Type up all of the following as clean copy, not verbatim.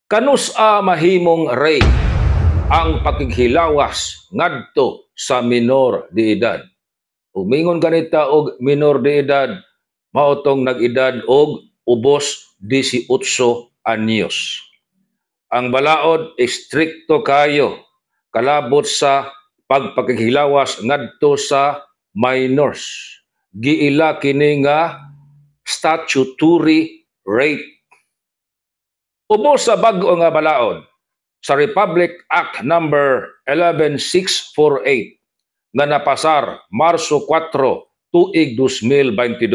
Kanus-a mahimong rape ang pakighilawas ngadto sa minor de edad? Umingon ganita og minor de edad, mao tong nag-edad og ubos 18 anyos. Ang balaod, istrikto kayo kalabot sa pagpakighilawas ngadto sa minors. Giila kini nga statutory rape. Ubos sa bag-o nga balaod sa Republic Act Number 11648 nga napasar Marso 4 tuig 2022,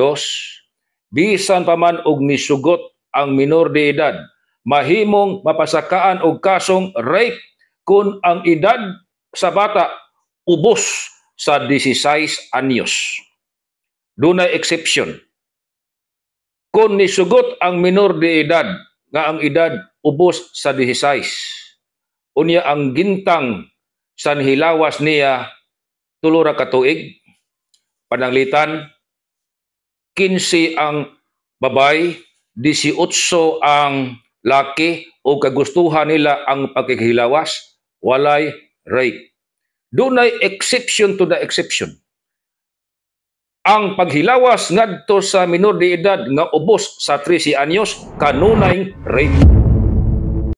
bisan pa man og nisugot ang minor de edad, mahimong mapasakaan og kasong rape kung ang edad sa bata ubos sa 16 anyos. Dunay exception. Kung nisugot ang minor de edad nga ang edad ubos sa 16, unya ang gintang sa nihilawas niya 3 ra ka tuig, pananglitan 15 ang babay, 18 ang laki o kagustuhan nila ang pagkikilawas, walay rape. Dunay exception to the exception. Ang paghilawas ngadto sa minor de edad nga ubos sa 13 anyos kanunay rape.